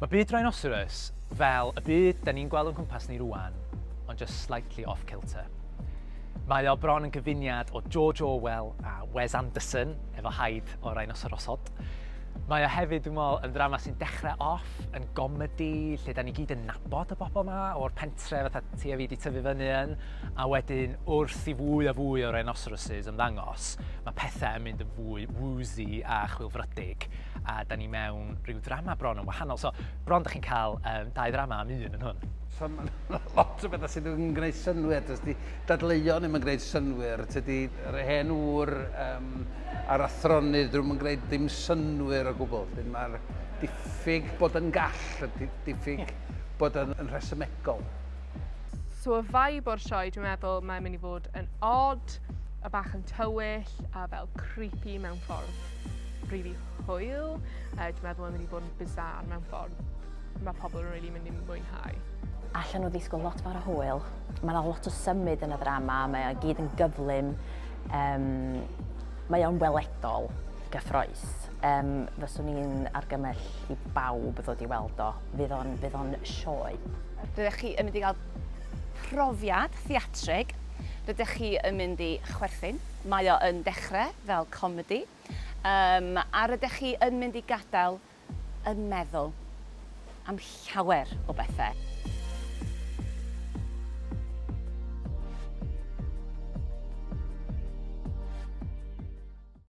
Mae byd Rhinoceros fel y byd da ni'n gweld o'n cwmpas ni rwan, ond just slightly off kilter. Mae o bron yn gyfuniad o George Orwell a Wes Anderson, efo haid o rhinocerosod. Mae o hefyd, dwi'n meddwl, yn ddrama sy'n dechrau off yn gomedi, lle da ni gyd yn nabod y bobl yma o'r pentre fatha ti a fi 'di tyfu fyny yn, a wedyn wrth i fwy a fwy o rhinoceroses ymddangos, mae pethau yn mynd yn fwy woozy a chwilfrydig, a da ni mewn rhyw ddrama bron yn wahanol. So, bron da chi'n cael um, dau ddrama am un yn hwn. So, mae lot o bethau sydd yn gwneud synnwyr. Dydy dadleuon ddim yn gwneud synnwyr. Tydy yr hen ŵr um, a'r athronydd ddim yn gwneud dim synnwyr o gwbl. Mae'r diffyg bod yn gall, y diffyg bod yn, yn rhesymegol. So y vibe o'r sioe, dwi'n meddwl mae'n mynd i fod yn odd, a bach yn tywyll, a fel creepy mewn ffordd really hwyl. Dwi'n meddwl mae'n mynd i fod yn bizarre mewn ffordd mae pobl yn really mynd i mwynhau. Allan nhw ddisgwyl lot fawr o hwyl. Mae yna lot o symud yn y ddrama, mae o gyd yn gyflym. Um, mae o'n weledol gyffroes. Um, fyswn i'n argymell i bawb ddod i weld o. Fydd o'n, fydd o'n sioe. Rydych chi yn mynd i gael profiad theatrig. Rydych chi yn mynd i chwerthin. Mae o yn dechrau fel comedi. Um, a rydych chi yn mynd i gadael yn meddwl am llawer o bethau.